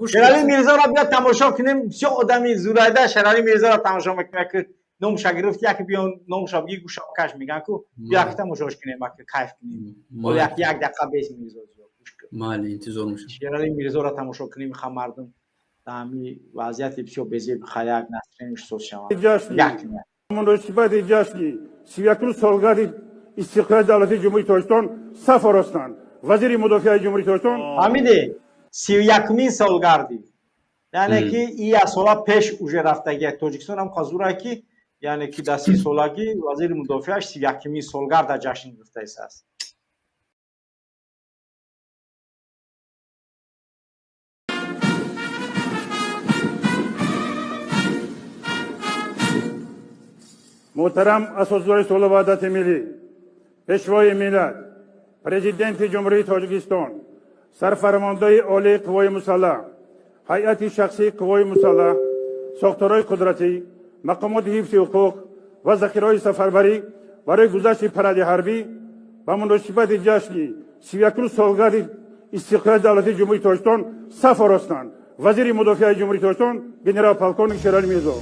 Шерали Мирзоро биё тамошо кунем. Бисёр одами зурайда Шерали Мирзоро тамошо мекунем, ки номша гирифт, яке биё номша бигӣ, гӯша каш меган ку, биё яке тамошош кунем, аки кайф кунем. Ҳоло як як дақиқа бес Мирзо гӯш кун. Майли, интизор мешавам. Шерали Мирзоро тамошо кунем, ха, мардум дар ҳами вазъияти бисёр безеб хаяк настроение соз шаванд. Ҷашни як муносибати ҷашни 31-уми солгарди истиқлоли давлатии Ҷумҳурии Тоҷикистон саф оростанд вазири мудофиаи Ҷумҳурии Тоҷикистон. Фаҳмидӣ, 31-умин солгардӣ, яъне ки и як сола пеш уже рафтагия. Тоҷикистон ҳам қазура ки, яъне ки дар 30 солагӣ вазири мудофиааш 31-умин солгарда ҷашн гирифтааст. Муҳтарам Асосгузори сулҳу ваҳдати миллӣ, Пешвои миллат, Президенти Ҷумҳурии Тоҷикистон, Сарфармондаи Олии Қуввои Мусаллаҳ, ҳайати шахсии қуввои мусаллаҳ, сохторҳои қудратӣ, мақомоти ҳифзи ҳуқуқ ва захираҳои сафарбарӣ барои гузашти паради ҳарбӣ ба муносибати ҷашни 31-уми солгарди истиқлоли давлатии Ҷумҳурии Тоҷикистон саф оростанд вазири мудофиаи Ҷумҳурии Тоҷикистон генерал полковник Шерали Мирзо.